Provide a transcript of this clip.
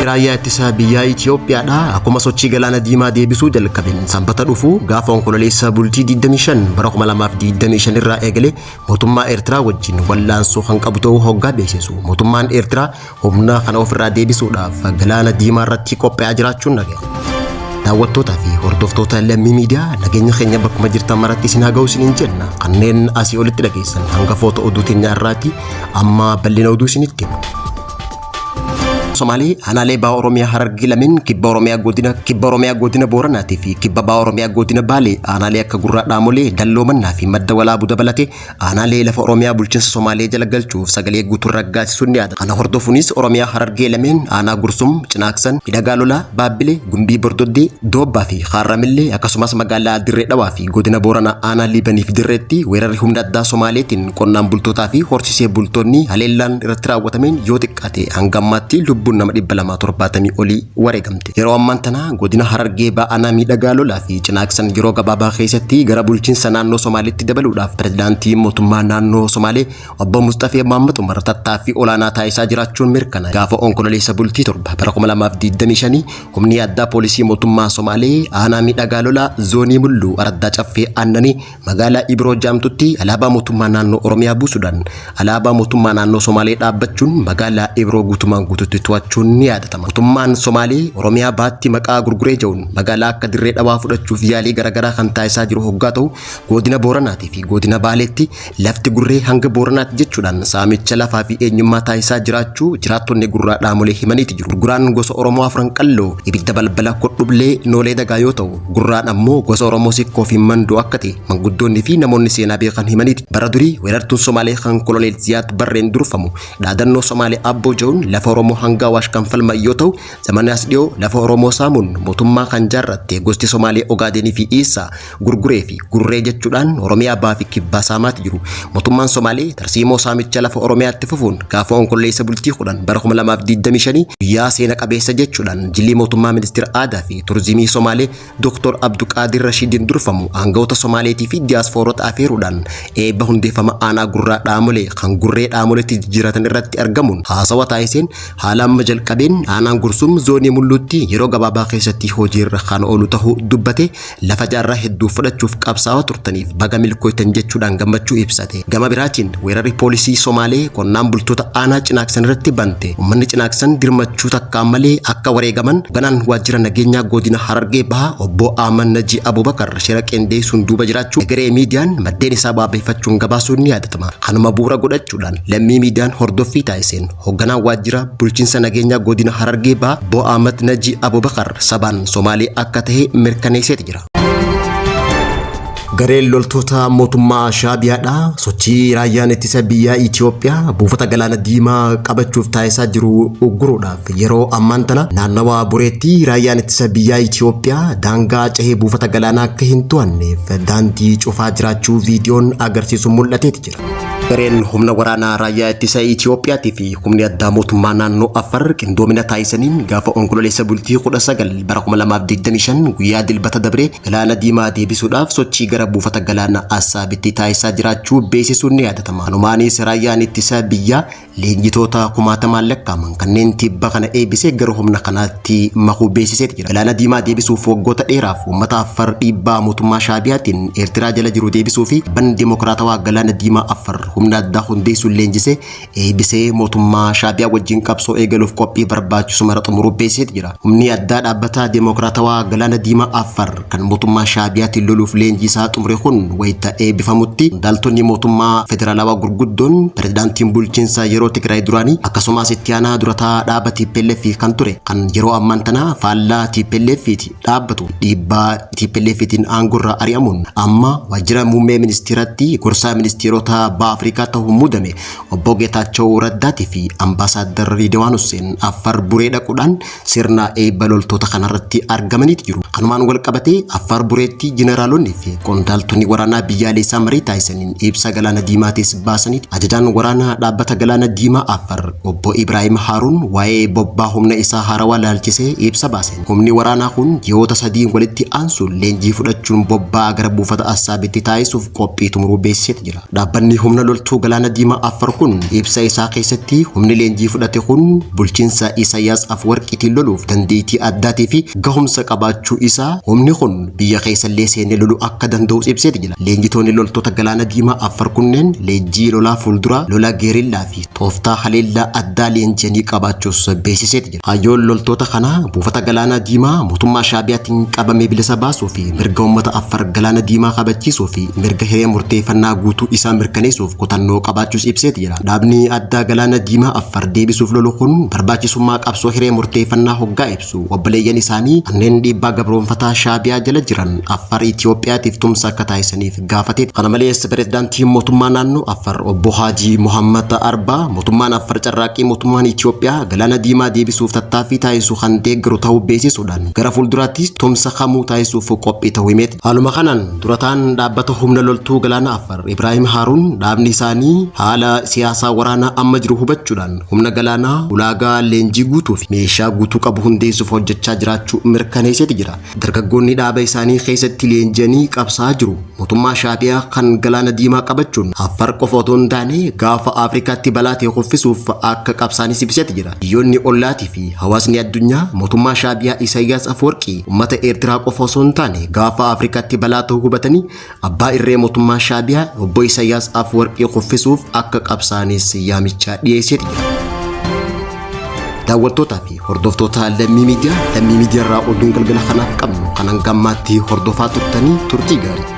Raayyaa Ittisa Biyyaa Itiyoophiyaadha akkuma sochii Galaana Diimaa deebisuu jalqabeen Sanbata dhufu gaafa Onkololeessa bultii 25 bara 2025 irraa eegalee mootummaa Eertiraa wajjin wal'aansoo kan qabu ta'uu hoggaa beeksisu, mootummaan Eertiraa humna kana ofirraa deebisuudhaaf Galaana Diimaa irratti qophaa'aa jiraachuun dhaga'ame. Daawwattootaa fi hordoftoota Lammii Miidiyaa, nageenya keenya bakkuma jirtan maratti isin haa ga'u isiniin jenna. Kanneen asii olitti dhageessan hangafoota oduu teenya irraati. Amma bal'ina oduu isinitti hima. Somaalee aanaalee baha Oromiyaa Harargee lameen, kibba Oromiyaa godina kibba Oromiyaa godina Booranaatii fi kibba baha Oromiyaa godina Baalee aanaalee akka Gurraa Dhaamolee, Dalloo Mannaa fi Madda Walaabuu dabalatee aanaalee lafa Oromiyaa bulchiinsa Somaalee jala galchuuf sagalee guutuun raggaasisuun ni yaadama. Kana hordofuunis Oromiyaa Harargee lameen aanaa Gursum, Cinaaksan, Hidhagaa Lolaa, Baabbile, Gumbii Bordoddee, Doobbaa fi Kaarramillee akkasumas magaalaa Dirree Dhawaa fi godina Booranaa aanaa Liibanii fi Dirreetti weerarri humna addaa Somaaleetiin qonnaan bultootaa fi horsiisee bultoonni haleellaan irratti raawwatameen yoo xiqqaate hanga ammaatti lubbuun nama 270 olii wareegamte. Yeroo ammaan tana godina Harargee Bahaa aanaa Miidhagaa Lolaa fi Cinaaksan yeroo gabaabaa keessatti gara bulchiinsa naannoo Somaaleetti dabaluudhaaf pirezidaantii mootummaa naannoo Somaalee Obbo Musxafee Mahaammad Umar tattaaffii olaanaa taasisaa jiraachuun mirkana. Gaafa Onkololeessa bultii 7 bara 2025 humni addaa poolisii mootummaa Somaalee aanaa Miidhagaa Lolaa zoonii Mulluu araddaa Caffee Aannanii magaalaa Ibroo Jaamtutti alaabaa mootummaa naannoo Oromiyaa buusuudhaan alaabaa mootummaa naannoo Somaalee dhaabbachuun magaalaa Ibroo guutumaan guututti to'achuun ni yaadatama. Mootummaan Somaalee Oromiyaa baatti maqaa gurguree ja'uun magaalaa akka Dirree Dhawaa fudhachuuf yaalii garaagaraa kan taasisaa jiru hoggaa ta'u, godina Booranaatii fi godina Baaleetti lafti Gurree hanga Booranaatti jechuudhaan saamicha lafaa fi eenyummaa taasisaa jiraachuu jiraattonni Gurraa Dhaamolee himaniiti jiru. Gurguraan gosa Oromoo Afran Qalloo ibidda balbala Kodhublee Noolee Dagaa yoo ta'u, Gurraan ammoo gosa Oromoo Sikkoo fi Mandoo akka ta'e manguddoonni fi namoonni seenaa beekan himaniiti. Bara durii weerartuun Somaalee kan Koloneel Ziyaad Barreen durfamu dhaadannoo Somaalee Abboo jedhuun lafa Oromoo hanga Awaash kan falman yoo ta'u, zamana as dhiyoo lafa Oromoo saamuun mootummaa kan jaarratte gosti Somaalee Ogaadenii fi Iisaa Gurguree fi Gurree jechuudhaan Oromiyaa Bahaa fi Kibbaa saamaati jiru. Mootummaan Somaalee tarsiimoo saamicha lafa Oromiyaatti fufuun gaafa Onkololeessa bultii 10 bara 2025 guyyaa seena qabeessa jechuudhaan jilli mootummaa ministeera aadaa fi turizimii Somaalee Dr. Abduqaadir Rashiidiin durfamu aangawoota Somaaleetii fi diyaasfoorota afeeruudhaan eebba hundeeffama aanaa Gurraa Dhaamolee kan Gurree Dhaamoleetti jijjiiratan irratti argamuun haasawa taasiseen, haala amma jalqabeen aanaan Gursum zoonii Mulluutti yeroo gabaabaa keessatti hojiirra kan oolu tahuu dubbate, lafa jaarraa hedduu fudhachuuf qabsaawaa turtaniif baga milkooytan jechuudhaan gammachuu ibsate. Gama biraatiin weerarri poolisii Somaalee qonnaan bultoota aanaa Cinaaksan irratti bante ummanni Cinaaksan dirmachuu takkaan malee akka wareegaman hogganaan waajjira nageenyaa godina Harargee Bahaa obbo Ahmad Najii Abubakar shira qindeessuun duuba jiraachuu Egeree Miidiyaan maddeen isaa waabeeffachuun gabaasuun ni yaadatama. Kanuma bu'uura godhachuudhaan Lammii Miidiyaan hordoffii taasiseen Hogganaan Waajjira Bulchiinsa Nageenyaa Godina Harargee Bahaa Obbo Ahmad Najii Abubakar sabaan Somaalee akka tahe mirkaneesseeti jira. Gareen loltoota mootummaa Shaabiyaadha sochii raayyaan ittisa biyyaa Itiyoophiyaa buufata galaana diimaa qabachuuf taasisaa jiru ugguruudhaaf yeroo ammaan tana naannawa Bureetti raayyaan ittisa biyyaa Itiyoophiyaa daangaa cehee buufata galaanaa akka hin to'anneef daandii cufaa jiraachuu viidiyoon agarsiisu mul'ateeti jira. Gareen humna waraanaa raayyaa ittisa Itiyoophiyaatii fi humni addaa mootummaa naannoo Affar qindoomina taasisaniin gaafa Onkololeessa bultii 19 bara 2025 guyyaa Dilbata dabree Galaana Diimaa deebisuudhaaf sochii gara buufata galaana Assaabitti taasisaa jiraachuu beeksisuun ni yaadatama. Kanumaanis raayyaan ittisa biyyaa leenjitoota kumaatamaan lakkaa'aman kanneen tibba kana eebbise gara humna kanaatti makuu beeksiseeti jira. Galaana Diimaa deebisuuf waggoota dheeraaf uummata Affar dhiibbaa mootummaa Shaabiyaatiin Eertiraa jala jiru deebisuu fi Dhaabbanni Dimokiraatawaa Galaana Diimaa Affar humna addaa hundeessuun leenjisee eebbisee mootummaa Shaabiyaa wajjin qabsoo eegaluuf qophii barbaachisu mara xumuruu beeksiseeti jira. Humni addaa dhaabbata Dimokiraatawaa Galaana Diimaa Affar kan mootummaa Shaabiyaatiin loluuf leenjii isaa xumure kun wayita eebbifamutti qondaaltonni mootummaa federaalawaa gurguddoon, pirezidaantiin bulchiinsa yeroo Tigraay duraanii akkasumas itti aanaa durataa dhaaba TPLF kan ture kan yeroo ammaan tana faallaa TPLFti dhaabbatu dhiibbaa TPLFtiin aangorraa ari'amuun amma waajjira muummee ministeeratti gorsaa ministeerota baha Afrikaa ta'uun muudame obbo Geetaachaw Raddaatii fi ambaasaaddar Riidwaan Husseen Affar Buree dhaquudhaan sirna eebba loltoota kanarratti argamaniiti jiru. Kanumaan wal qabatee Affaar Bureetti jeneraalonni fi qondaaltonni qondaaltonni waraanaa biyyaalessaa marii taasisaniin ibsa Galaana Diimaatis baasaniiti. Ajajaan waraanaa dhaabbata Galaana Diimaa Affar obbo Ibraahim Haaruun waa'ee bobbaa humna isaa haarawaa laalchisee ibsa baaseen humni waraanaa kun ji'oota 3 walitti aansuun leenjii fudhachuun bobbaa gara buufata Assaabitti taasisuuf qophii xumuruu beeksiseeti jira. Dhaabbanni humna loltuu Galaana Diimaa Affar kun ibsa isaa keessatti humni leenjii fudhate kun bulchiinsa Isaayyaas Afwarqiitiin loluuf dandeettii addaatii fi gahumsa qabaachuu isaa humni kun biyya keessallee seenee loluu akka danda'us ibseeti jira. Leenjitoonni loltoota Galaana Diimaa Affar kunneen leenjii lolaa fuulduraa, lola geerillaa fi tooftaa haleellaa addaa leenji'anii qabaachuus beeksiseeti jira. Kaayyoon loltoota kanaa buufata Galaana Diimaa mootummaa Shaabiyaatiin qabame bilisa baasuu fi mirga uummata Affar Galaana Diimaa kabachiisuu fi mirga hiree murteeffannaa guutuu isaa mirkaneessuuf kutannoo qabaachuus ibseeti jira. Dhaabni addaa Galaana Diimaa Affar deebisuuf lolu kun barbaachisummaa qabsoo hiree murteeffannaa hoggaa ibsu obboleeyyan isaanii kanneen dhiibbaa gabroonfataa Shaabiyaa jala jiran Affar Itoophiyaatiif tumsa akka taasisaniif gaafateeti. Kana malees pirezidaantiin mootummaa naannoo Affar obbo Haajii Mohammad Arbaa mootummaan Affar carraaqqii mootummaan Itoophiyaa Galaana Diimaa deebisuuf tattaaffii taasisu kan deeggaru ta'uu beeksisuudhaan gara fuulduraattis tumsa kamuu taasisuuf qophii ta'uu himeeti. Haaluma kanaan durataan dhaabbata humna loltuu Galaana Affar Ibraahim Haaruun dhaabni isaanii haala siyaasaa waraanaa amma jiru hubachuudhaan humna galaanaa ulaagaa leenjii guutuu fi meeshaa guutuu qabu hundeessuuf hojjechaa jiraachuu mirkaneesseeti jira. Dargaggoonni dhaaba isaanii keessatti leenji'anii qabsaa'aa jiru. Mootummaa Shaabiyaa kan Galaana Diimaa qabachuun Affar qofa otoo hin taane gaafa Afrikaatti balaa ta'e kuffisuuf akka qabsaanis ibseeti jira. Biyyoonni ollaatii fi hawaasni addunyaa mootummaa Shaabiyaa Isaayyaas Afwerqii uummata Eertiraa qofa osoo hin taane gaafa Afrikaatti balaa ta'uu hubatanii abbaa irree mootummaa Shaabiyaa obbo Isaayyaas Afwerqii kuffisuuf akka qabsaanis yaamicha dhiyeesseeti jira. Daawwattootaa fi hordoftoota Lammii Miidiyaa, Lammii Miidiyaa irraa oduun galgala kanaaf qabnu kan hanga ammaatti hordofaa turtanii turtii gaarii.